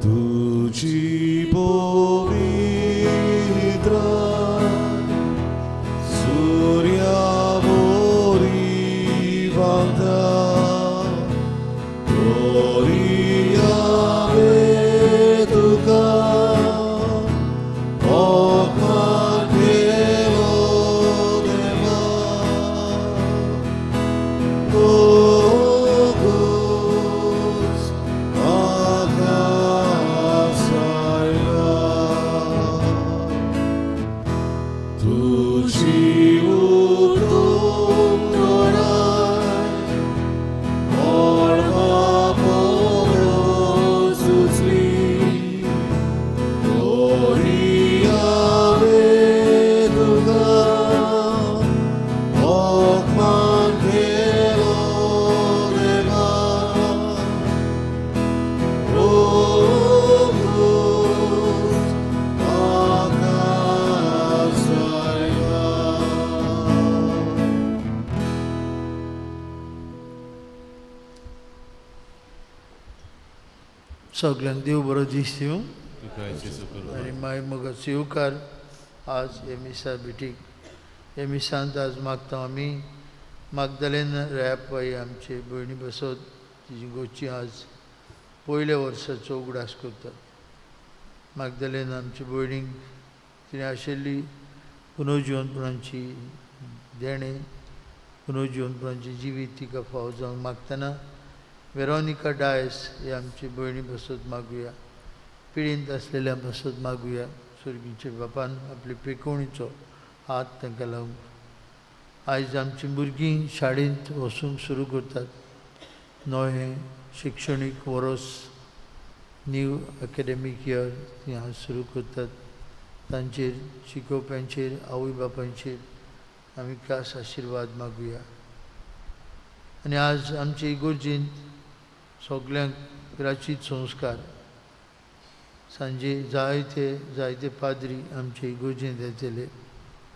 तुजी पवित्र सुर्या वरी व्हांवता तरी हांवें तुका अपमान केलो देवा ओगूच म्हाका सायबा तुजी उत्तम तोराय मळबा परस उंचली तरी हांवें तुका अपमान केलो देवा ओगूच म्हाका सायबा. सगल्यांक देव बरो दीस दिवं तुका जेजू कृपा. आनी मागीर मोगाचो येवकार आज हे मिसा भेटीक. हे मिसांत आज मागता आमी मागदलेन रयाप्पा ही आमचे भयणी बसत तिजी गोची आज पयल्या वर्साचो उगडास करतात. मागदलेन आमचे भयणीक तिणें आशिल्ली पुनर्जिवनपणाची देणें, पुनर्जिवनपणाचें जिवीत तिका फावो जावंक मागतना वेरोनिका डायस ही आमची भयणी बसत मागुया, पिडींत आसलेल्या बसत मागुया. सुर्गीच्या बापान आपले पेकोवणीचो हात तांकां लावंक. आयज आमचीं भुरगीं शाळेंत वचूंक सुरू करतात. नवें शिक्षणीक वर्स, न्यू एकाडेमीक इयर तीं आज सुरू करतात. तांचेर, शिकोवप्यांचेर, आवय बापायचेर आमी खास आशिर्वाद मागुया. आनी आज आमचे इगोर्जींत सगल्यांक प्राचीत संस्कार सांजे जायते जायते पाद्री आमचे इगोर्जेंत येतले,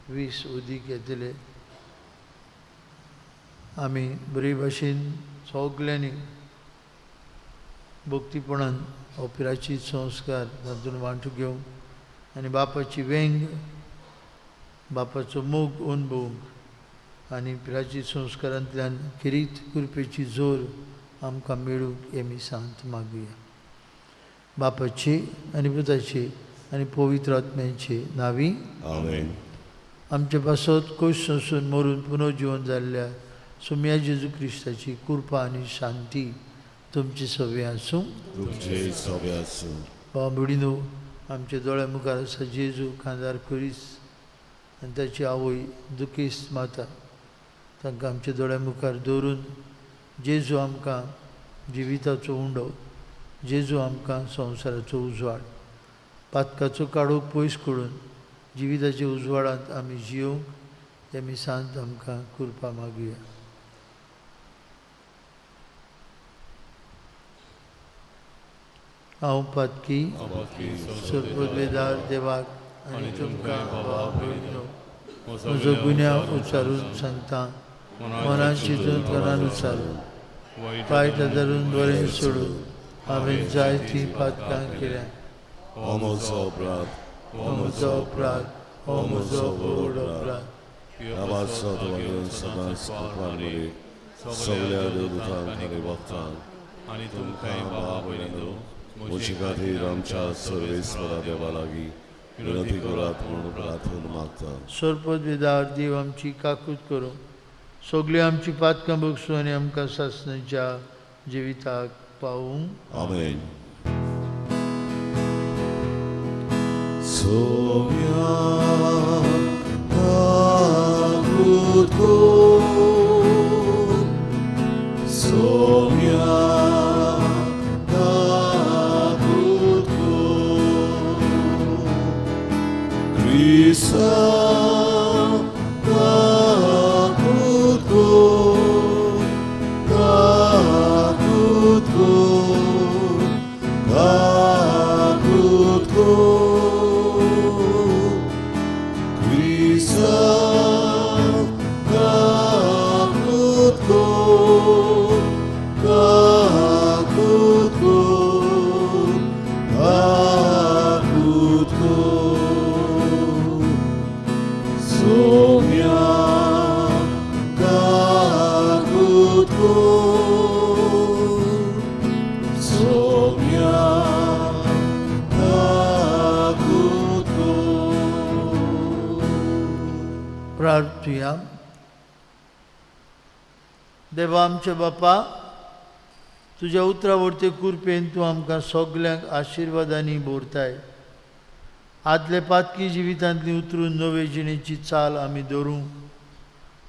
20 उदीक येतले. आमी बरे भाशेन सगल्यांनी भक्तीपणान हो प्राचीत संस्कार तातूंत वांटो घेवंक आनी बापाची वेंग, बापाचो मोग अणभवूंक आनी प्राचीत संस्कारांतल्यान खेरीत कृपेची जोर आमकां मेळूंक हे मिसांत मागुया. बापाची आनी पुताची आनी पवित्र आत्म्याची नावी. आमेन. आमचे पासत कश्ट सोंसून मरून पुनर्जिवन जाल्ल्या सुम्या जेजू क्रिस्ताची कृपा आनी शांती तुमची सवे आसूं. तुमचे सवे आसूं. बाबा भयणीनो, आमच्या दोळ्या मुखार आसा जेजू खांदार खुरीस आनी ताची आवय दुखेस्त माता. तांकां आमच्या दोळ्या मुखार दवरून जेजू आमकां जिविताचो उंडो, जेजू आमकां संवसाराचो उजवाड, पातकाचो काळोख पयस करून जिविताच्या उजवाडांत आमी जियोवंक हे मिसांत आमकां कृपा मागुया. हांव पातकी सर्ववेदार देवाक आनी तुमकां भावा भयणीनो म्हजो गुन्यांव उच्चारून सांगता. मनान चिंतून मनान उच्चारून वायट धरून बरें सोडून हांवें जायतीं पातकां केल्या. हो म्हजो अपराध, हो म्हजो अपराध, हो म्हजो व्हड अपराध. ह्या वाचो तुमगेर सदांच कृपा मेळी सगल्या देवदूतांक आनी भक्तांक आनी तुमकांय बाबा भयणीनो म्हजे खातीर आमच्या सर्वेस्वरा देवा लागीं विनंती करात म्हणून प्रार्थना मागता. सर्पवेदार देव आमची काकूत करूं, सगळीं आमची पातकां बगसूं आनी आमकां सासणाच्या जिविताक पावूं. आमेन. सोम्या काकूत कर, सोम्या काकूत कर, क्रिस्ता काकूत कर, काकूत कर, काकूत कर. प्रार्थुया. देवा आमच्या बापा, तुज्या उतरा वरते कुरपेन तूं आमकां सगल्यांक आशिर्वादांनी भरताय. आदले पातकी जिवितांतली उतरून नवे जिणेची चाल आमी धरूं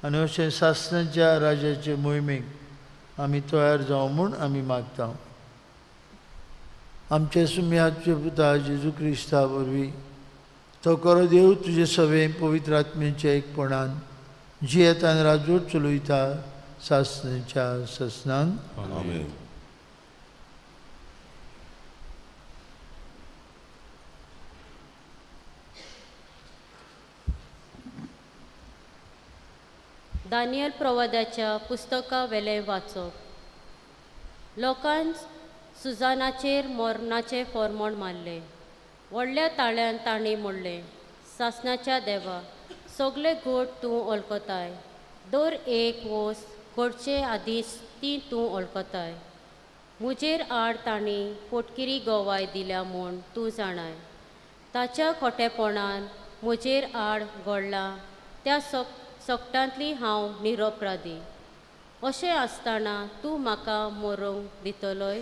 आनी अशें सासणाच्या राजाचे मोहिमेक आमी तयार जावं म्हूण आमी मागता. आमचे सुम्याचे पुता जेजू क्रिस्ता वरवीं तो करो देव तुजे सवे पवित्र आत्म्याच्या एकपणान जियेतान राजवट चलयता सासणाच्या ससनान. आमेन. दानियल प्रवादाच्या पुस्तका वेलें वाचप. लोकान सुजानाचेर मरणाचें फॉर्मोण मारलें. व्हडल्या ताळ्यान तांणी म्हणलें, सासणाच्या देवा, सगळे घोट तूं वळखताय, दर एक वोस घडचे आदींच ती तूं वळखताय. म्हजेर आड तांणी पोटकिरी गवाय दिल्या म्हूण तूं जाणाय. ताच्या खोटेपणान म्हजेर आड घडलां त्या सगटांतली हांव निरपराधी. अशें आसतना तूं म्हाका मरूंक दितलोय?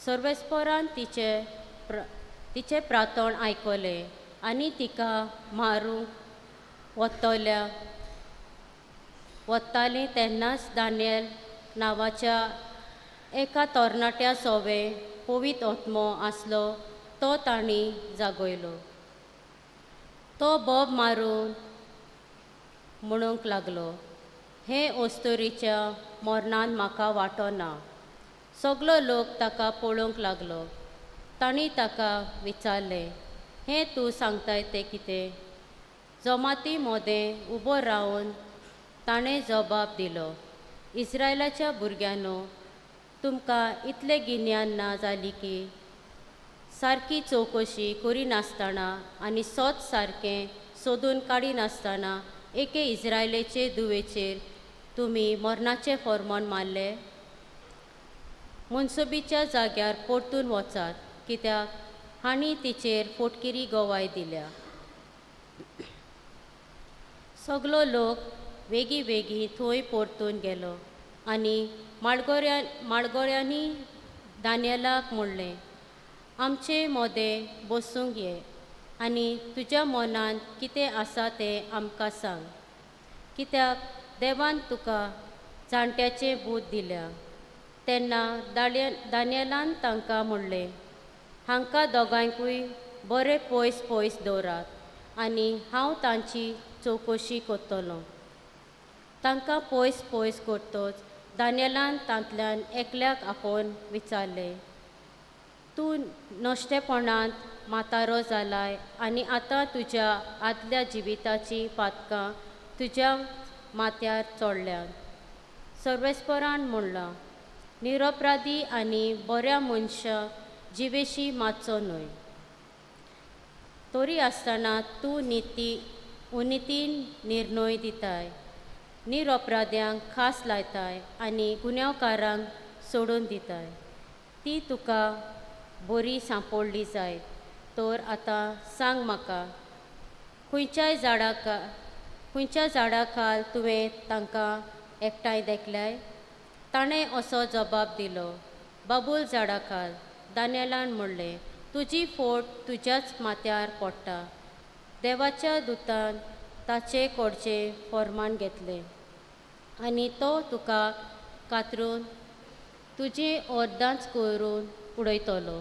सर्वेस्परान तिचें प्रार्थन आयकलें आनी तिका मारूंक वताली तेन्नाच दानियल नांवाच्या एका तरणाट्या सोवे पवित्र आत्मो आसलो तो तांणी जागयलो. तो बोब मारून म्हणूंक लागलो, हे अस्तुरीच्या मरणान म्हाका वांटो ना. सगलो लोक ताका पळोवंक लागलो. तांणी ताका विचारलें, हें तूं सांगताय तें कितें? जमाती मोदें उबो रावन ताणें जबाब दिलो, इस्रायलाच्या भुरग्यांनो, तुमकां इतलें गिन्यान ना जाली की सारकी चवकशी करिनासतना आनी सोत सारकें सोदून काडिनासतना एके इस्रायलाचे दुवेचेर तुमी मरणाचें फॉर्मोन मारलें. मनसुबीच्या जाग्यार परतून वचात, कित्याक हांणी तिचेर फोटकिरी गवाय दिल्या. सगलो लोक वेगीं वेगीं थंय परतून गेलो आनी माळगोऱ्यांनी दानियलाक म्हणलें, आमचे मोदें बसूंक ये आनी तुज्या मनांत कितें आसा तें आमकां सांग, कित्याक देवान तुका जाणट्याचें बूद दिल्या. तेन्ना दानियलान तांकां म्हणलें, हांकां दोगांयकूय बरें पयस पयस दवरात आनी हांव तांची चवकशी करतलो. तांकां पयस पयस करतच दानियलान तांतल्यान एकल्याक आपोवन विचारलें, तूं नश्टेपणांत म्हातारो जालाय आनी आतां तुज्या आदल्या जिविताचीं पातकां तुज्या माथ्यार चोडल्यांत. सर्वेस्परान म्हणलां, निरपराधी आनी बऱ्या मनशा जिवेशी मातचो न्हय. तरी आसतना तूं उनितीन निर्णय दिताय, निरपराध्यांक खास लायताय आनी गुन्यांवकारांक सोडून दिताय. ती तुका बरी सांपडली जायत तर आतां सांग म्हाका, खंयच्या झाडा खाल तुवें तांकां एकठांय देखल्याय? ताणें असो जबाब दिलो, बाबूल झाडा खाल. दानियलान म्हणलें, तुजी फोट तुज्याच माथ्यार पडटा. देवाच्या दुतान ताचे कडचें फॉर्मान घेतलें आनी तो तुका कातरून तुजी अर्दांच करून उडयतलो.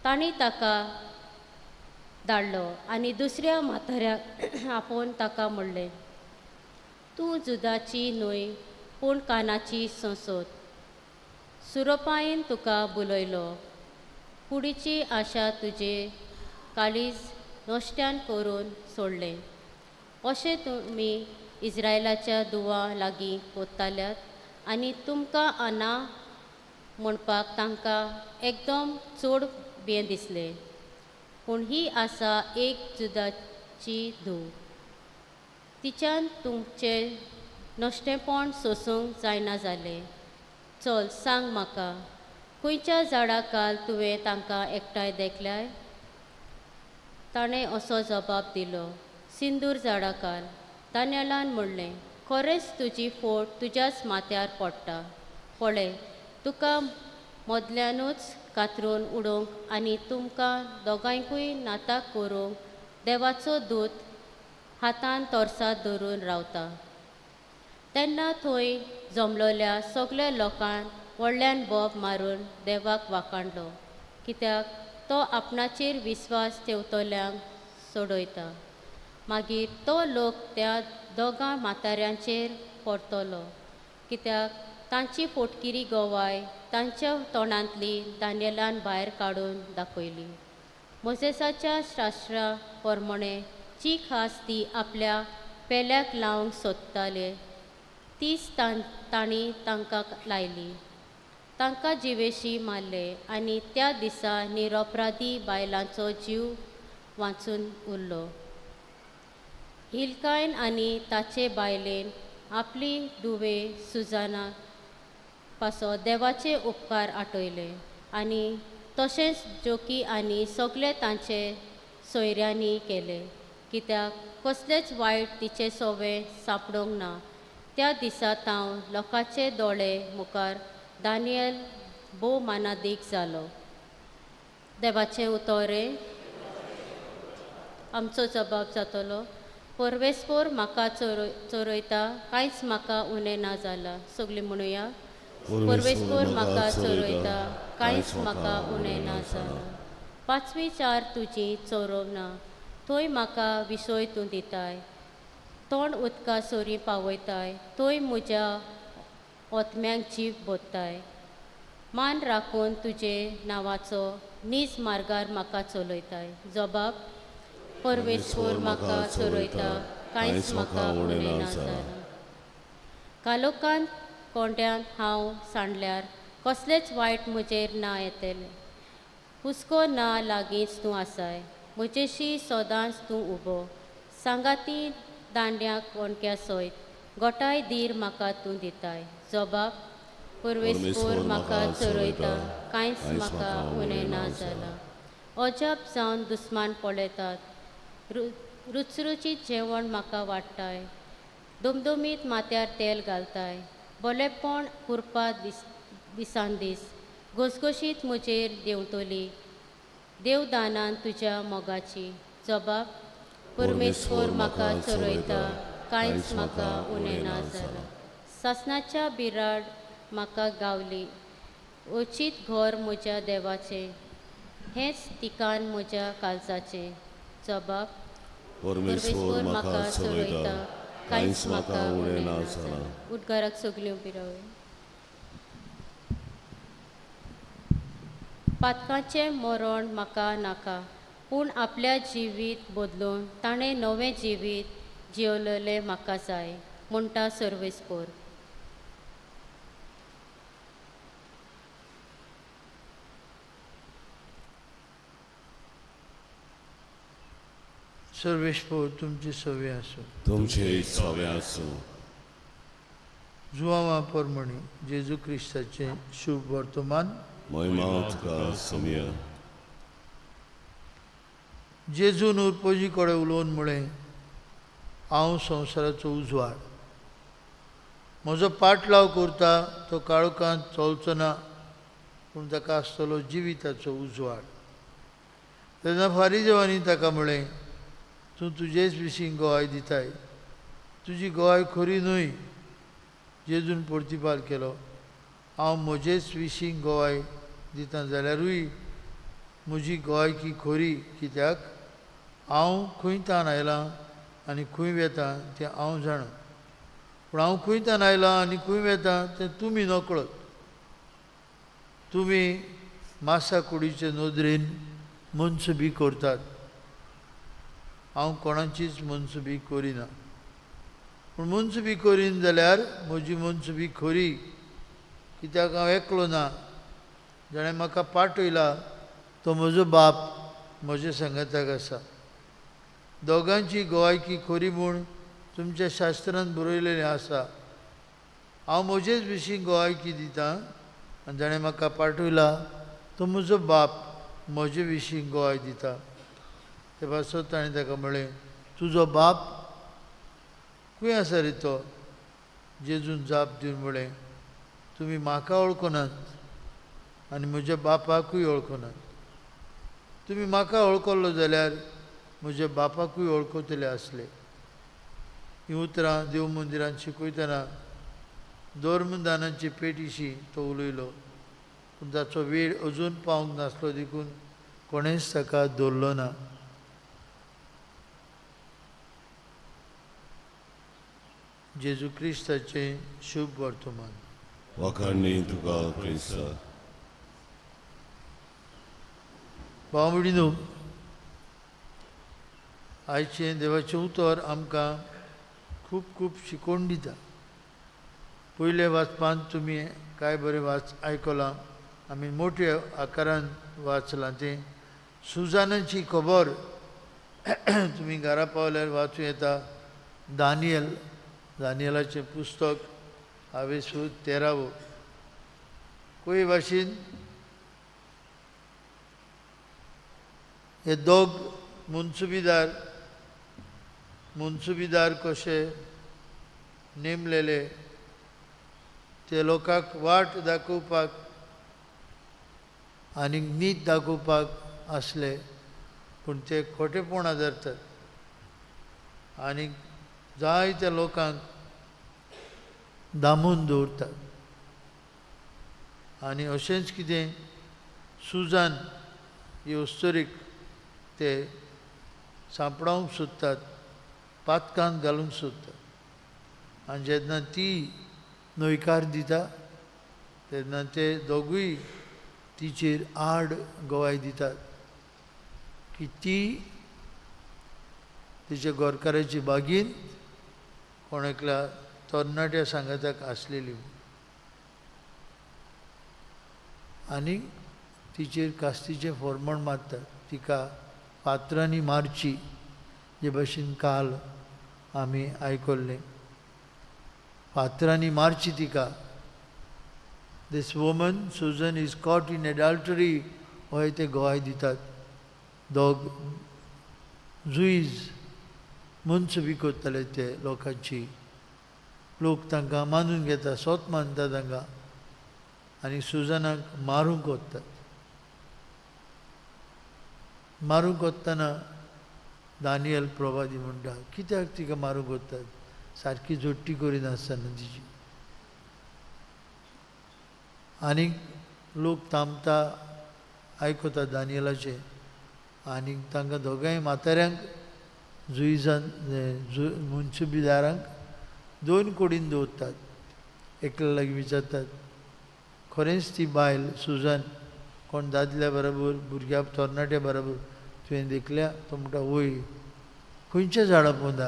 तांणी ताका धाडलो आनी दुसऱ्या म्हाताऱ्याक आपोवन ताका म्हणलें, तूं जुदाची न्हय पूण कानाची संसद. सुरोपायेन तुका बुलयलो. कुडीची आशा तुजे काळीज नश्ट्यान करून सोडलें. अशें तुमी इस्रायलाच्या दुवा लागीं कोत्ताल्यात आनी तुमकां आना म्हणपाक तांकां एकदम चड भियें दिसलें. पूण ही आसा एक जुदाची धूव, तिच्यान तुमचें नश्टेपण सोसूंक जायना जालें. चल सांग म्हाका, खंयच्या झाडा खाल तुवें तांकां एकठांय देखल्याय? ताणें असो जबाब दिलो, सिंदूर झाडा खाल. दानियेलान म्हणलें, खरेंच तुजी फोट तुज्याच माथ्यार पडटा. पळय, तुका मदल्यानूच कातरून उडोवंक आनी तुमकां दोगांयकूय नाताक करूंक देवाचो दूत हातान तोरसाद धरून रावता. तेन्ना थंय जमलोल्या सगल्या लोकांक व्हडल्यान बोब मारून देवाक वाखाणलो, कित्याक तो आपणाचेर विस्वास ठेवतल्यांक सोडयता. मागीर तो लोक त्या दोगां म्हाताऱ्यांचेर परतलो, कित्याक तांची फोटकिरी गवाय तांच्या तोंडांतली दानियेलान भायर काडून दाखयली. मोजेसाच्या शास्त्रा प्रमाणे जी खास ती आपल्या पेल्याक लावंक सोदताले तीच तांणी तांकां लायली. तांकां जिवेशी मारले आनी त्या दिसा निरपराधी बायलांचो जीव वांचून उरलो. हिलकायन आनी ताचे बायलेन आपली दुवे सुजाना पासो देवाचे उपकार आठयले आनी तशेंच जोकी आनी सगळे तांचे सोयऱ्यांनी केले, कित्याक कसलेच वायट तिचे सोवे सांपडूंक ना. त्या दिसा तांव लोकांचे दोळे मुखार दानियल भोव मानादीक जालो. देवाचें उतोरें आमचो जबाब जातलो. परवेस्पोर म्हाका चोरयता, कांयच म्हाका उणें ना जालां. सगळीं म्हणुया, परवेस्पोर म्हाका चोरयता, कांयच म्हाका उणें ना जालां. पांचवी चार तुजी चोरोवना, थंय म्हाका विसय तूं दिताय. तोंड उदका सोरी पावयताय, थंय म्हज्या ओतम्याक जीव बोत्ताय. मान राखून तुजे नांवाचो नीज मार्गार म्हाका चलयताय. जबाब, परमेश्वर म्हाका चोरयता, कांयच म्हाका उणें ना जालां. कालोकांत कोंड्यांत हांव सांडल्यार कसलेंच वायट म्हजेर ना येतलें. हुस्को ना लागींच तूं आसाय, म्हजेशी सदांच तूं उबो. सांगाती दांड्या कोणक्या सयत गोठाय धीर म्हाका तूं दिताय. जबाब, परमेश्वर म्हाका चरयता, कांयच म्हाका उणें ना जालां. अजाप जावन दुस्मान पळयतात, रुचरुचीत जेवण म्हाका वाडटाय. दुमदुमीत माथ्यार तेल घालताय. बरेपण कुरपा दिसान दीस घसघशीत म्हजेर देंवतली देवदानान तुज्या मोगाची. जबाब, परमेश्वर म्हाका चरयता, कांयच म्हाका उणें ना जालां. सासणाच्या बिराड म्हाका गावली, अचीत घर म्हज्या देवाचें, हेंच तिकान म्हज्या काळजाचें. जबाब, परमेश्वर म्हाका चलयता, कांयच म्हाका उणें ना जालां. उदकाराक सगळीं उबी रावया. पातकाचें मरण म्हाका नाका, पूण आपल्या जिवीत बदलून ताणें नवें जिवीत जिवलेलें म्हाका जाय, म्हणटा सर्वेस्पोर. सर्वेस्पोर तुमची सवे आसूं. तुमचे सवे आसूं. जुवांवा परमणी जेजू क्रिस्ताचें शुभ वर्तमान. महिमा तुका सोमया. जेजून उरपोजी कडेन उलोवन म्हळें, हांव संवसाराचो उजवाड. म्हजो पाटलाव करता तो काळोखांत चलचो ना, पूण ताका आसतलो जिविताचो उजवाड. तेन्ना फारीदेवांनी ताका म्हळें, तूं तुजेच विशीं गवाय दिताय, तुजी गवाय खरी न्हय. जेजून प्रतिपाल केलो, हांव म्हजेच विशीं गवाय दिता जाल्यारूय म्हजी गवायकी खरी, कित्याक हांव खंय तान आयलां आनी खंय वेता तें हांव जाणा, पूण हांव खंय तान आयलां आनी खंय वेता तें तुमी नकळत. तुमी मासा कुडीचे नदरेन मनसुबी करतात, हांव कोणाचीच मनसुबी करिना. पूण मनसुबी करीन जाल्यार म्हजी मनसुबी खरी, कित्याक हांव एकलो ना, जाणें म्हाका पाठयला तो म्हजो बाप म्हजे सांगाताक आसा. दोगांची गवायकी खरी म्हूण तुमच्या शास्त्रांत बरयलेलें आसा. हांव म्हजेच विशीं गवायकी दितां आनी जाणें म्हाका पाठयला तो म्हजो बाप म्हजे विशीं गवाय दिता. ते पासत ताणें ताका म्हळें, तुजो बाप खंय आसा रे तो? जेजून जाप दिवन म्हळें, तुमी म्हाका वळखनात आनी म्हज्या बापाकूय वळखनात. तुमी म्हाका वळखल्लो जाल्यार म्हज्या बापाकूय वळखतले आसले. हीं उतरां देव मंदिरांत शिकयतना धर्मदानाचे पेटीशी तो उलयलो, पूण ताचो वेळ अजून पावंक नासलो देखून कोणेंच ताका दवरलो ना. जेजू क्रिस्ताचें शुभ वर्तमान. वाखाणणी तुका क्रिस्ता. भाव भयणीनो, आयचें देवाचें उतर आमकां खूब खूब शिकोवन दिता. पयल्या वाचपांत तुमी कांय बरें वाच आयकलां, आमी मोठ्या आकारान वाचलां तें सुजानाची खबर. तुमी घरा पावल्यार वाचूं येता. दानियलाचें पुस्तक हांवें 13वो. कोय भाशेन हे दोग मुन्सुबीदार कशे नेमलेले ते लोकांक वाट दाखोवपाक आनी नीत दाखोवपाक आसले, पूण ते खोटेपणां धरतात आनी जायत्या लोकांक दामून दवरतात. आनी अशेंच कितें सुजान ही अस्तुरीक ते सांपडावंक सोदतात, पातकांत घालूंक सोदतात. आनी जेन्ना ती न्हयकार दिता तेन्ना ते दोगूय तिचेर आड गवाय दितात की ती तिच्या गोरकाराची बागीन कोण एकल्या तरणाट्या सांगाताक आसलेली आनी तिचेर कास्तीचें फॉर्मण मारतात, तिका फातरांनी मारची, जे भशेन काल आमी आयकल्लें, फातरांनी मारची तिका. This woman Susan is caught in adultery हय ते गवाय दितात. दोग जुईज मनसुबी करताले ते लोकांची, लोक तांकां मानून घेता, सोत मानता तांकां आनी सुजनाक मारूंक वतात. मारूंक वतना दानियल प्रभादी म्हणटा, कित्याक तिका मारूंक वतात, सारकी जोडटी करिनासतना तिची. आनी लोक थांबता, आयकता दानियलाचें आनी तांकां दोगांय म्हाताऱ्यांक जुईजान मुन्सुबीदारांक दोन कुडीन दवरतात. एकल्या लागीं विचारतात, खरेंच ती बायल सुजन कोण दादल्या बरोबर भुरग्या तरणाट्या बरोबर तुवें देखल्या? तो म्हणटा वय. खंयच्या झाडां पोंदा?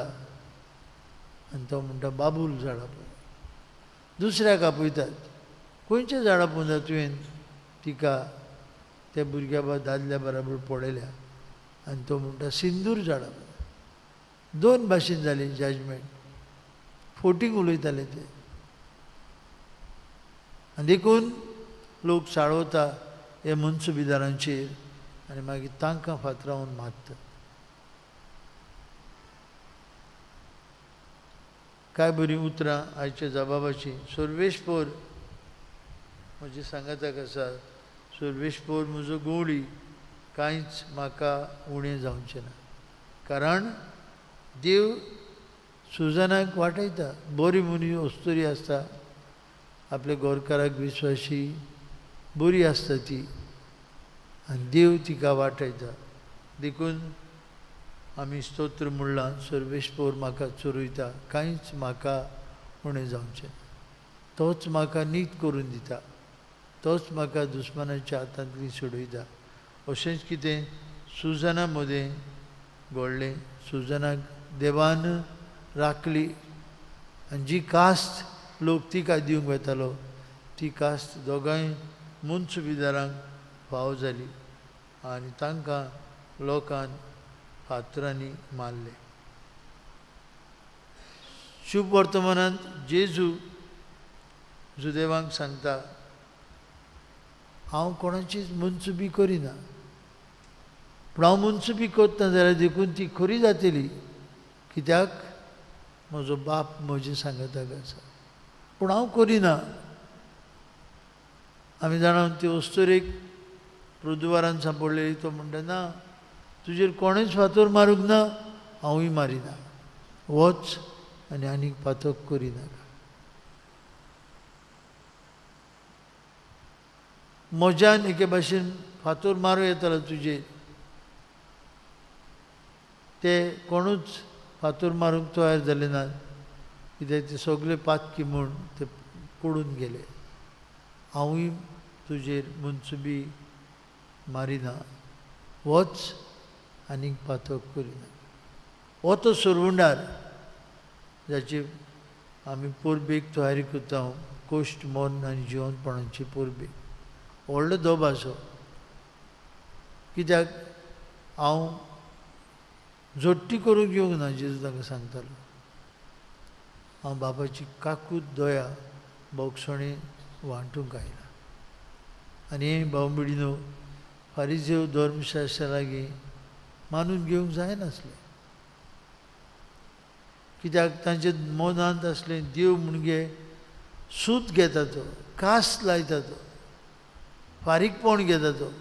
आनी तो म्हणटा बाबूल झाडां पोंदा. दुसऱ्याक आपयतात, खंयच्या झाडां पोंदा तुवें तिका त्या भुरग्या दादल्या बरोबर पळयल्या? आनी तो म्हणटा सिंदूर झाडां पोंदा. दोन भाशेन जाली जजमेंट, फोटींग उलयताले ते. आनी देखून लोक साळवता हे मनसुबीदारांचेर आनी मागीर तांकां फातरावन मारतात. काय बरीं उतरां आयच्या जबाबाचीं. सर्वेस्पोर म्हजे सांगाताक आसा, सर्वेस्पोर म्हजो गवळी, कांयच म्हाका उणें जावचें ना, कारण देव सुजनाक वाटयता. बरी मनी अस्तुरी आसता, आपल्या गोरकाराक विश्वासी बरी आसता ती, आनी देव तिका वाटयता. देखून आमी स्तोत्र म्हणलां, सर्वेस्पोर म्हाका चोरयता, कांयच म्हाका उणें जावचें ना, तोच म्हाका नीत करून दिता, तोच म्हाका दुस्मानाच्या हातांतली सोडयता. अशेंच कितें सुजना मदें घडलें. सुजनाक देवान राखली आनी जी कास्त लोक तिका दिवंक वतालो ती कास्त दोगांय मुन्सुबीदारांक फाव जाली आनी तांकां लोकान फातरांनी मारले. शुभ वर्तमानांत जेजू जुदेवांक सांगता, हांव कोणाचीच मनसुबी करिना, पूण हांव मनसुबी करता जाल्यार देखून ती खरी जातली. कित्याक? म्हजो बाप म्हजे सांगाताक आसा, पूण हांव करिना। आमी जाणा ती अस्तुरेक प्रुदुवारान सांपडलेली, तो म्हणटा ना तुजेर कोणेच फातर मारूंक ना, हांवूय मारिना, वच आनी आनीक पातक करिनाका। म्हज्यान एके भाशेन फातर मारूं येतालो तुजेर, ते कोणूच फातर मारूंक तयार जाले ना, कित्याक ते सगळे पातकी म्हूण ते पडून गेले। हांवूय तुजेर मनसुबी मारिना, वच आनीक पातक करिना। हो तो सरवुंडार जाची आमी परबेक तयारी करता, कोश्ट मन आनी जिवनपणाची परबेक, व्हडलो दबाजो। कित्याक हांव जोडटी करूंक येवंक ना, जेजू तांकां सांगतालो, हांव बापाची काकूत दया बोगसणी वांटूंक आयला। आनी भाव भयणीनो, फारिजेव धर्मशास्त्रा लागीं मानून घेवंक जायनासलें, कित्याक तांच्या मनांत आसलें देव म्हणजे सूत घेता तो, कास लायता तो, फारीकपण घेता तो,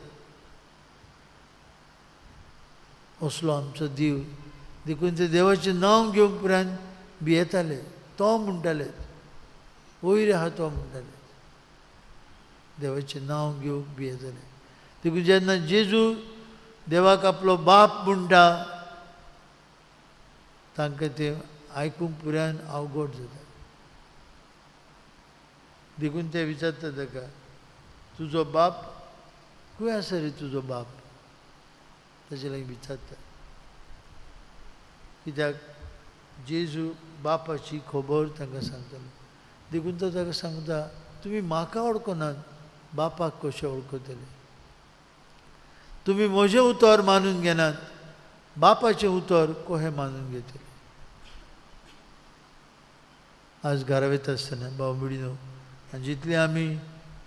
असलो आमचो देव। देखून ते देवाचें नांव घेवंक उपरांत भियेताले, तो म्हणटाले वयर आहा तो म्हणटाले, देवाचें नांव घेवंक भियेताले। देखून जेन्ना जेजू देवाक आपलो बाप म्हणटा तांकां तें आयकूंक पुरायन अवघड जाता। देखून ते विचारता ताका, तुजो बाप खंय आसा रे, तुजो बाप ताचे लागीं विचारता, कित्याक जेजू बापाची खबर तांकां सांगतालो। देखून तो ताका सांगता, तुमी म्हाका वळखनात, बापाक कशें वळखतले? तुमी म्हजें उतर मानून घेनात, बापाचें उतर कशें मानून घेतले? आज घरा वयता आसतना भाव भयणीनो, आनी जितले आमी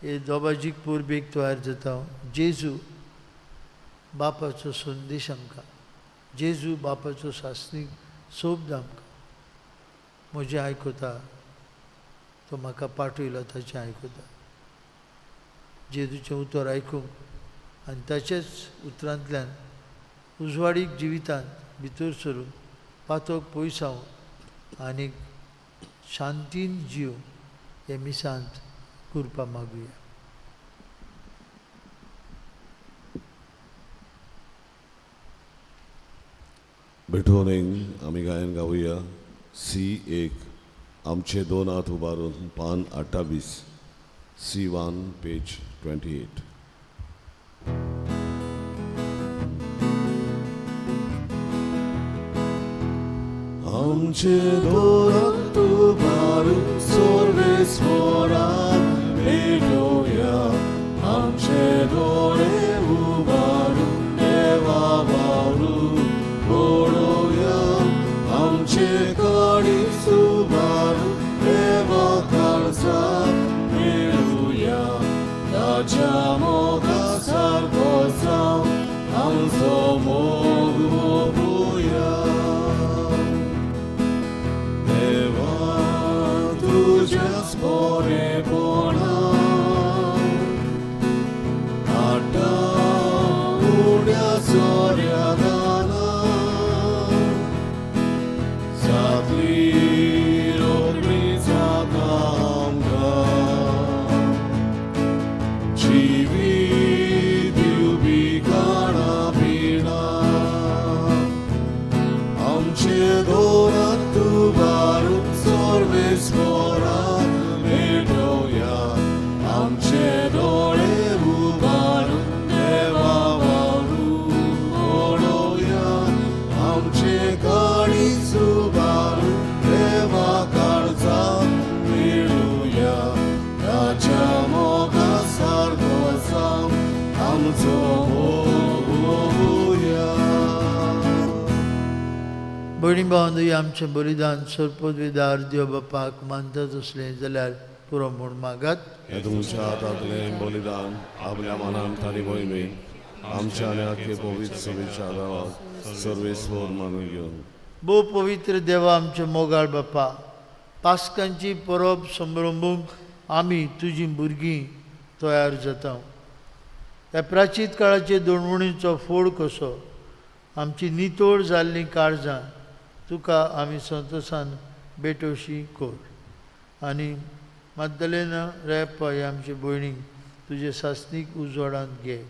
हे दोबाजीक परबेक तयार जाता, जेजू बापाचो संदेश आमकां, जेजू बापाचो सासणीक सोबद आमकां, म्हजें आयकता तो म्हाका पाठयला ताचें आयकता। जेजूचें उतर आयकूंक आनी ताचेच उतरांतल्यान उजवाडीक जिवितांत भितर सरून पातक पयसावन आनी शांतीन जीव हे मिसांत कृपा मागुया। बेठोनेंग आमी गायन गावया सी 1 आमचे दोन हात उबारून पान 28 सी 1 पेज 28। आमचे दोन हात उबारून सर्वेस्वराक भेटोवया, आमचे दोळे उबारून देवा वावरून पळोवया, आमचे काळीज उबारून देवा काळजाक मेळुया, ताच्या मोगा सारको जावन आमचो मोग मोगुया। देवा तुज्याच बरेपणान आटा उड्या सोऱ्या दानान जातली रोखडी जाता आमकां, जिवीत दिवपी खाणां पिणां, आमचे दोन हात उबारून सर्वेस्वराक भेटोवया, आमचे दोळे उबारून देवा वावरून पळोवया, आमचे काळीज उबारून देवा काळजाक मेळुया, ताच्या मोगा सारको जावन आमचो मोग मोगुया। भयणी भावांनो, आमचें बलिदान सरपदवेदार देव बापाक मानता तसलें जाल्यार पुरो म्हूण मागात। हे तुमच्या हातांतलें बलिदान आपल्या मनान तारी मोहिमेन आमच्या आनी आख्खे पवित्र सभेच्या गांवाक सर्वेस्वर मानून घेवन भोव पवित्र देवा आमचे मोगाळ बापा, पास्कांची परब संभ्रंबूंक आमी तुजी भुरगीं तयार जाता. ह्या प्राचीत काळाचे दोणवणीचो फोड कसो आमची नितोळ जाल्लीं काळजां तुका आमी संतोशान भेटोशी कर. आनी माद्दलेना रेप्पा हे आमचे भयणीक तुजे सासणीक उजवाडांत घे.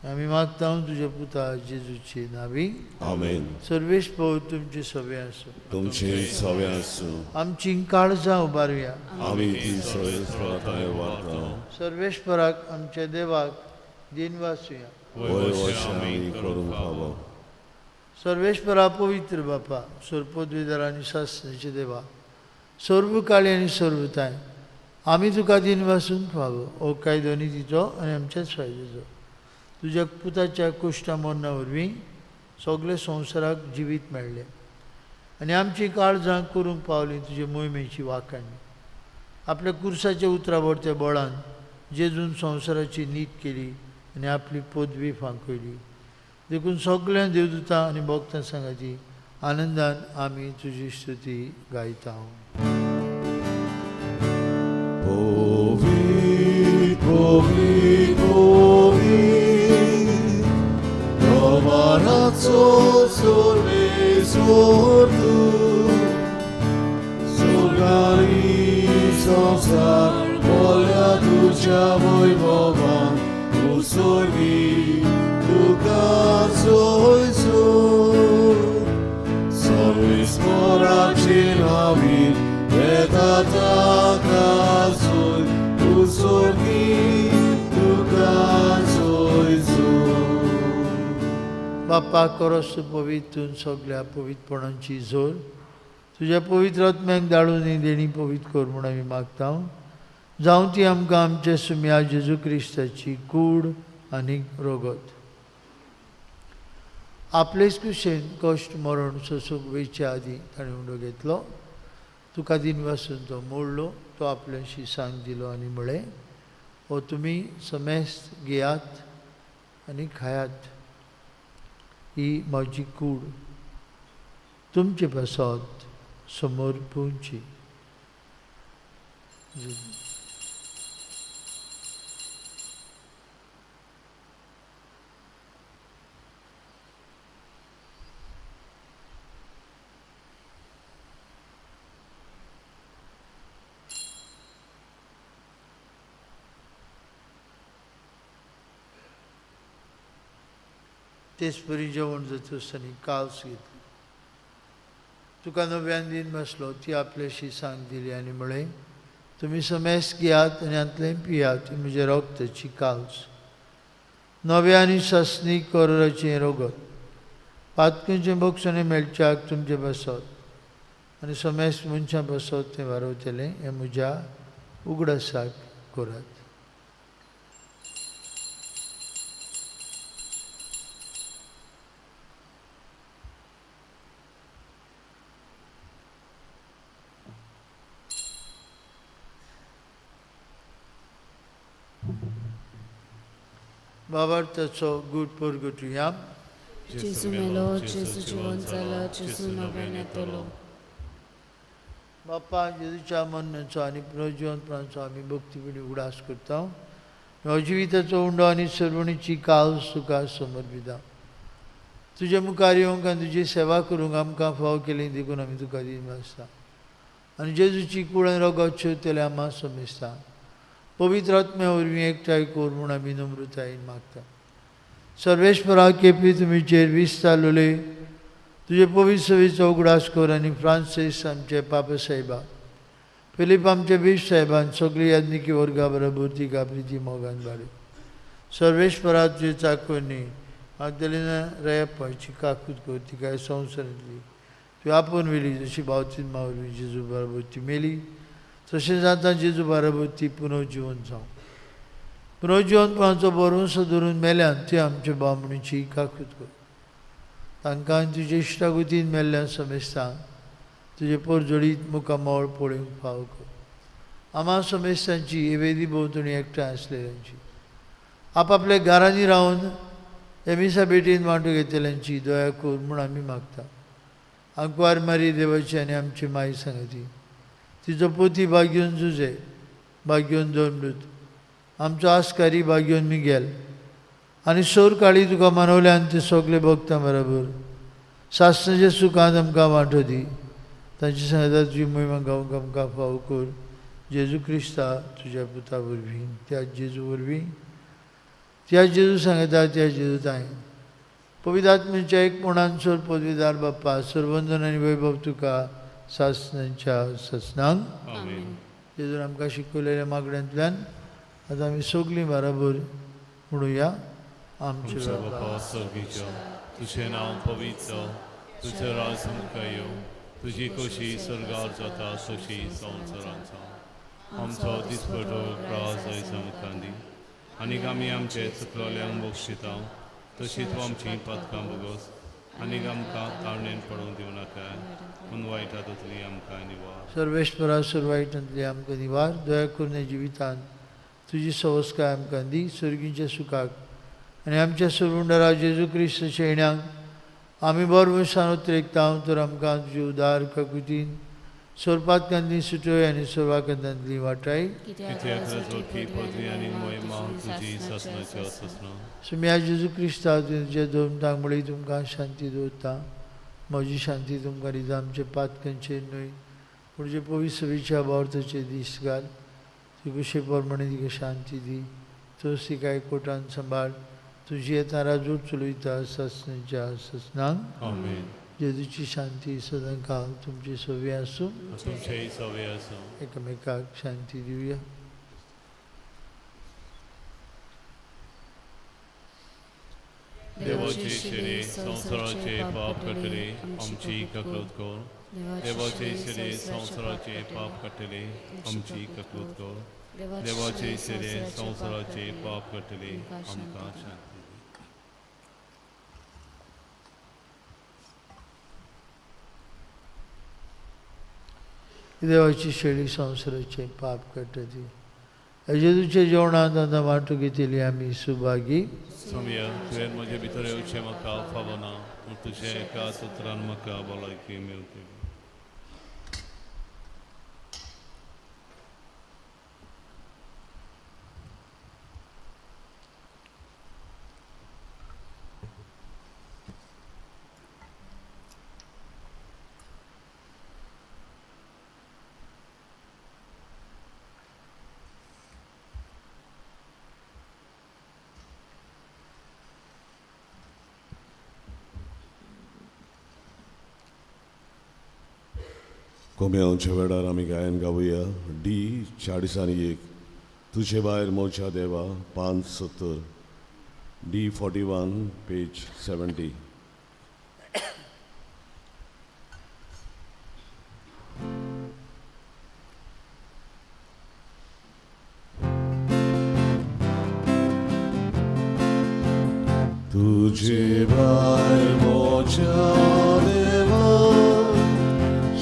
आमी मागता तुज्या पुता जेजूचे नावी. आमेन. सर्वेश पव तुमचे सवे आसूं. तुमचे सवे आसूं. आमची काळजां उबारुया. आमी ती सर्वेस्पराथांय वाडटा. सर्वेश्वराक आमच्या देवाक दिनवासुया. वय अशें आमी करूंक फावो. सर्वेश्वरा पवित्र बापा, सर्पोद्विदार आनी सासणेचे देवा, सर्व काळी आनी सर्वताय आमी तुका दिनवासूंक फावो. हो कायदो नितीचो आनी आमच्याच फायद्याचो. तुज्या पुताच्या कुश्टा मरणा वरवीं सगळे संवसाराक जिवीत मेळ्ळें आनी आमची काळजां करूंक पावलीं तुजे मोहिमेची वाखाणी. आपल्या कुर्साच्या उतरा वरत्या बळान जेजून संवसाराची नीत केली आनी आपली पदवी फांकयली. देखून सगळ्या देवदूतां आनी भक्तां सांगाती आनंदान आमी तुजी स्तुती गायता. पवित्र पवित्र पवित्र दरबाराचो सर्वेस्पर तूं, स्वर्गारी संवसार भरल्या तुज्या वैभवान, तूं सर्गी तुका सोयसोय. सर्वेस्पराचे नांवीन येता ताका सोय, तूं सर्गी तुका सोयसोय. बापा करोस पवित्र सगळ्या पवित्रपणांची जोर तुज्या पवित्र आत्म्याक दाळून ही देणी पवित्र कर म्हूण आमी मागता. जावं ती आमकां आमच्या सुम्या जेजू क्रिस्ताची कूड आनी रोगत. आपलेच कुशेन कश्ट मरण सोसूंक वयचे आदीं ताणें उंडो घेतलो, तुका दिनवासून तो मोडलो, तो आपल्याशी सांग दिलो आनी म्हळें, हो तुमी समेस्त घेयात आनी खायात, ही म्हजी कूड तुमचे पासत समर्पूंची. तेच परी जेवण जाता आसतना काल्स घेतली, तुका नव्यान दिन बसलो, ती आपल्याशी सांग दिली आनी म्हळें, तुमी समेस्त घेयात आनी हांतलें पियात, ती म्हज्या रक्ताची काल्स, नव्या आनी सासणी कोराचें रगत, पातकेचें बक्षणें मेळच्याक तुमचें बसत आनी समेस्त मनशां बसत तें वारवतलें, हें म्हज्या उगडासाक करात. बाबार्थाचो गूट परगटुया. जेजू मेलो, जेजू जिवन जाला, जेजू नव्यान येतलो. बापा जेजूच्या मरणाचो आनी पुनर्जिवनपणाचो आमी भक्तीपणी उगडास करता. ह्या जिविताचो उंडो आनी सर्वणीची काल तुका समर्पिता. तुज्या मुखार येवंक आनी तुजी सेवा करूंक आमकां फाव केली देखून आमी तुका दिनवासता. आनी जेजूची कूड आनी रगत शेवतले आमा समेस्ता पवित्र आत्म्या वरवीं एकठांय कर म्हूण आमी नम्रतायेन मागता. सर्वेश्वरा केपी तुमीचेर विस्तारलोले तुजे पवित्र सवेचो उगडास कर आनी फ्रांसीस आमचे पापा साहेबा, फिलीप आमचे बीश साहेबान सगळी याज्ञिकी वर्गा बरोबर तिका प्रिती मोगान बाळी. सर्वेश्वरा तुजे चाकोनी मागदलिना रयप्पाची काकूत कर, तिका संवसारांतली तुवें आपोवन व्हेली, जशी बावतीन वरवीं जेजू बरोबर ती मेली, तशें जाता जेजू बरोबर ती पुनर्जिवन जावं. पुनर्जिवनपणाचो भरवंसो धरून मेल्यान ती आमच्या बामणीची काकूत कर. तांकां तुजे इश्टागतीन मेल्ल्यान समेस्तांक तुजे परजळीत मुखामळ पळोवंक फावो कर. आमा समेस्तांची एवेदी भोंवतणी एकठांय आसलेल्यांची, आपापल्या घरांनी रावन एमिसा भेटीन वांटो घेतल्यांची दया कर म्हूण आमी मागता. आंकवार मारी देवाची आनी आमची माई सांगती, तिचो पोती भाग्योन जुजे भाग्योन दोन आमचो आस्कारी भाग्योन मिगेल आनी सोर काळी तुका मनवल्या आनी ते सगळे भोगता बरोबर सासणाच्या सुखांत आमकां वांटो दी. तांचे सांगता तुजी मोहिमा गावंक आमकां फावो कर जेजू क्रिस्ता तुज्या पुता वरवीं, त्या जेजू वरवीं, त्या जेजू सांगता त्या जेजू ताय पवित्र आत्म्याच्या एकपणान सोर पदवीदार बाप्पा सर्वंदन आनी वैभव तुका सासणाच्या सासणांक. जेजून आमकां शिकवलेल्या मागण्यांतल्यान आतां आमी सगळीं बराबर म्हणुया. आमचे बापा स्वर्गीच्या, तुजें नांव पवित्र जावं, तुजें राज आमकां येवं, तुजी खोशी स्वर्गार जाता तशी संवसारांत जावं. आमचो दिसपटो ग्रास आयज आमकां दी आनीक आमी आमचे चुकलोल्यांक बक्षिता तशी तूं आमची पातकां भोगोस आनीक आमकां ताळणेन पडूंक दिवं नाका पूण वायट हातूंतली आमकां निवार. सर्वेश्वरा सर्वायटांतली आमकां निवार, दया करून जिवितांत तुजी सवस्काय आमकां दी. सर्गीच्या सुखाक आनी आमच्या सर्वुंडरा जेजू क्रिस्त शेण्याक आमी बरो उतरेकता तर आमकां तुजी उदार काकुतीन सोरपातकांतली सुटोय आनी सर्वाकंदांतली वाटाय. सुम्या जेजू क्रिस्ता तुज्या दोन तांगमुळे तुमकां शांती दवरता. म्हजी शांती तुमकां दिता. आमचे पातकांचेर न्हय पूण जे पवित्र सभेच्या भावार्थाचे दीस घाल. ती कुशे प्रमाणे तिका शांती दी. तोच तिका एकवटान सांबाळ. तुजी येता राजूट चलयता सासणाच्या सासणांक. जेजूची शांती सदांकाळ तुमची सवी आसूं. तुमचेय सवी आसूं. एकामेकाक शांती दिवया. देवाचे शिरे संवसाराचे पाप काडटले आमची ककलूत कर. देवाचे शिरे संवसाराचे पाप काडटले आमची ककलूत कर. देवाचे शिरे संवसाराचे पाप काडटले आमकां शांती. देवाची शेळी संवसाराचे पाप काडटा ती जेजूच्या जेवणांत आतां वांटो घेतली आमी सुभागी. सोम्या, तुवें म्हजे भितर येवचें म्हाका फावना, पूण तुजें एका उतरान म्हाका भलायकी मेळटली. कोम्यांच्या वेळार आमी गायन गावया डी 41 तुजे भायर मोच्या देवा 570 डी 41 पेज 70. तुझे भायर मोच्या देवा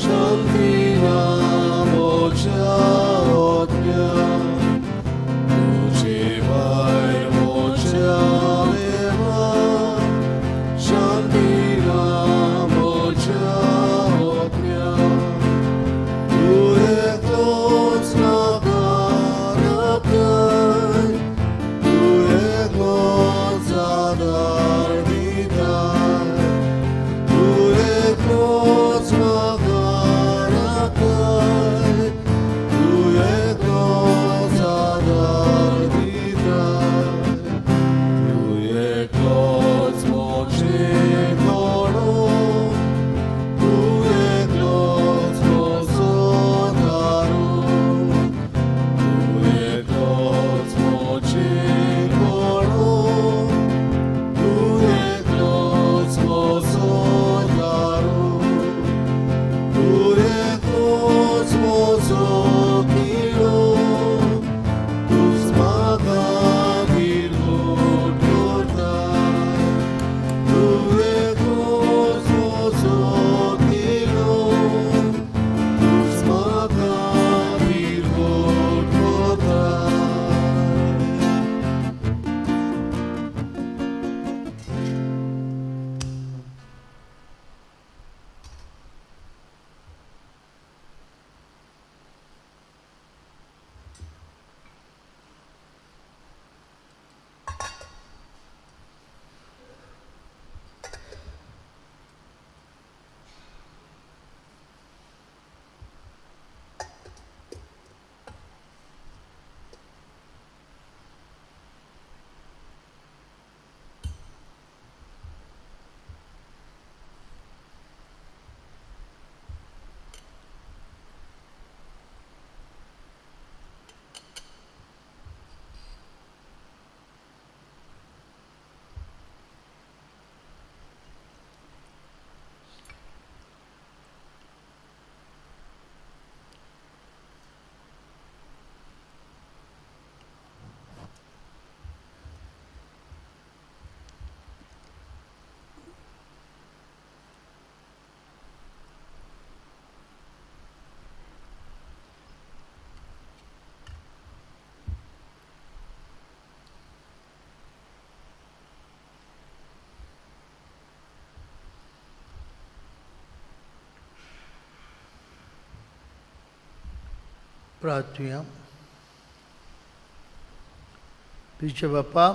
शांती ना मोच्या आत्म्या. तुझे भायर मोच्या देवा शांती ना मोच्या आत्म्या. तूं एकलोच नाका राखय, तूं एकलोच आदार दिताय. तूं प्रार्थुया. पिचे बापा,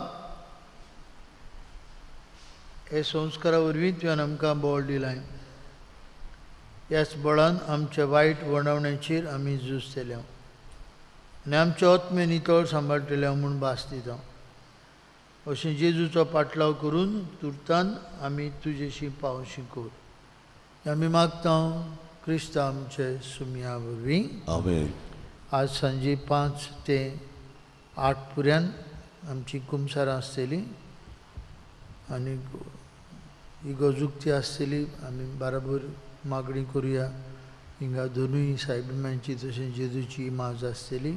हे संस्कारा वरवीं तुवें आमकां बळ दिलां. ह्याच बळान आमच्या वायट वणावण्याचेर आमी झुजतले आनी आमचे आत्मे नितळ सांबाळटले म्हूण भास दिता. अशें जेजूचो पाटलाव करून तुर्तान आमी तुजेशी पावशी कर. आमी मागता क्रिस्त आमचे सुमया वरवीं. आमेन. आज सांजे 5 ते 8 पुऱ्यान आमची कुमसारां आसतली आनी इगोजुक्ती आसतली. आमी बराबर मागणी करुया. हिंगा दोनूय सायबिमांची तशें जेजूची इमाज आसतली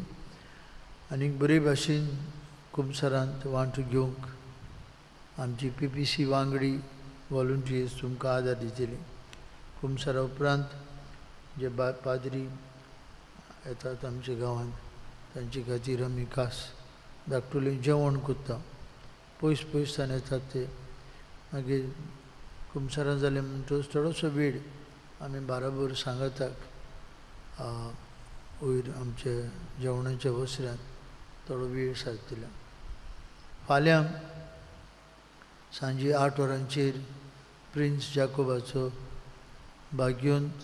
आनी बरे भाशेन कुमसारांत वांटो घेवंक आमची PPC वांगडी वॉलंटियर्स तुमकां आदार दितली. कुमसारा उपरांत जे पाद्री येतात आमच्या गांवांत तांचे खातीर आमी खास धाकटुलें जेवण करता. पयस पयसच्यान येतात ते. मागीर कुमसारां जालें म्हणटकच थोडोसो वेळ आमी बाराबर सांगाताक वयर आमच्या जेवणाच्या वसऱ्यांत थोडो वेळ सारतले. फाल्यां सांजे 8 वरांचेर प्रिन्स जाकोबाचो भाग्योंत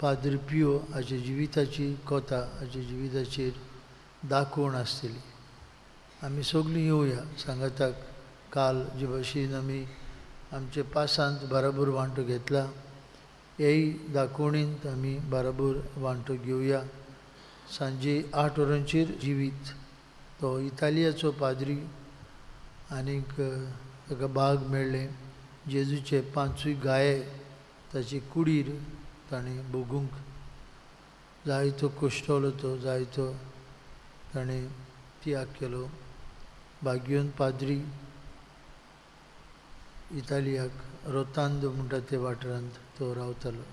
पाद्र पियो हाच्या जिविताची कथा हाच्या जिविताचेर दाखोवण आसतली. आमी सगळीं येवया सांगाताक. काल जे भशेन आमी आमचे पासांत बराबर वांटो घेतला हेय दाखोवणींत आमी बराबर वांटो घेवया. सांजे 8 वरांचेर जिवीत तो इतालियाचो पाद्री आनीक ताका बाग मेळ्ळें. जेजूचे 5 गाये ताचे कुडीर ताणें भोगूंक जायतो कश्टवलो तो जायतो ताणें त्याग केलो. भाग्योन पाद्री इतालियाक रोतांद म्हणटा ते वाठारांत तो रावतालो.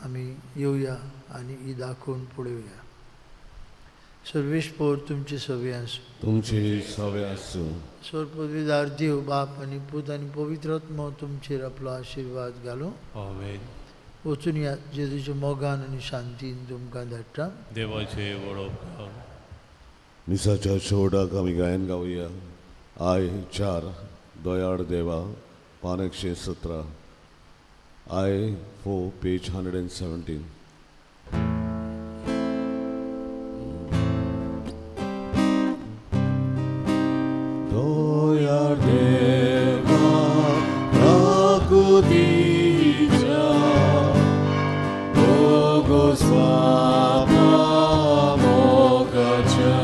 आमी येवया आनी ही दाखोवन पळोवया. सर्वेस्पोर तुमचे सवे आसूं. तुमचे सवे आसूं. स्वर पदवीदार देव बाप आनी पूत आनी पवित्र आत्मो तुमचेर आपलो आशिर्वाद घालूं. आमेन. वचून या जेजूच्या मोगान आनी शांतीन तुमकां धाडटा. देवाचे व्हड उपकार. मिसाच्या शेवटाक आमी गायन गावया. I 4 दयाळ देवा पान 117. I 4 page 117. दयाळ देवा राखुतीच्या भोगोस्वापा मोगाच्या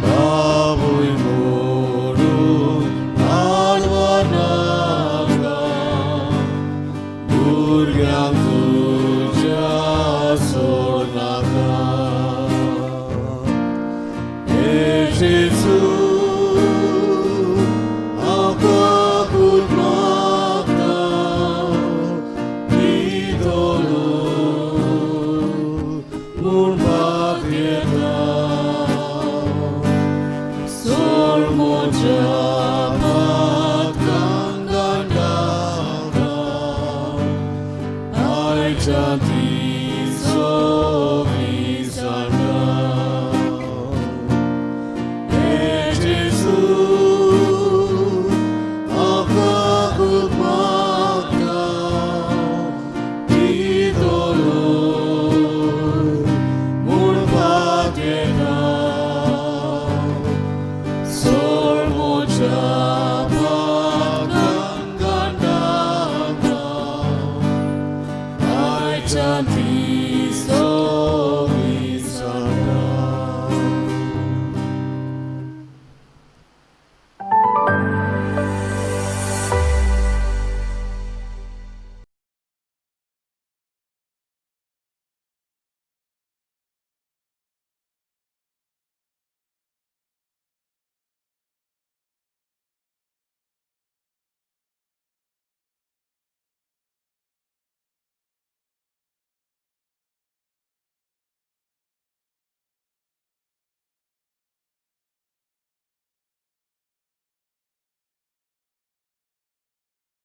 बाबूय मोडून आडवनाका भुरग्यांक तुज्या सोडनाका. हे जेजू हांव काकूट मागता दितलो म्हूण पातयेता. सोड म्हज्या पातकांक नाका आयच्या ती सगळी सांडा. हे जेजू हांव काकूट मागता दितलो म्हूण पातयेता. सोड म्हज्या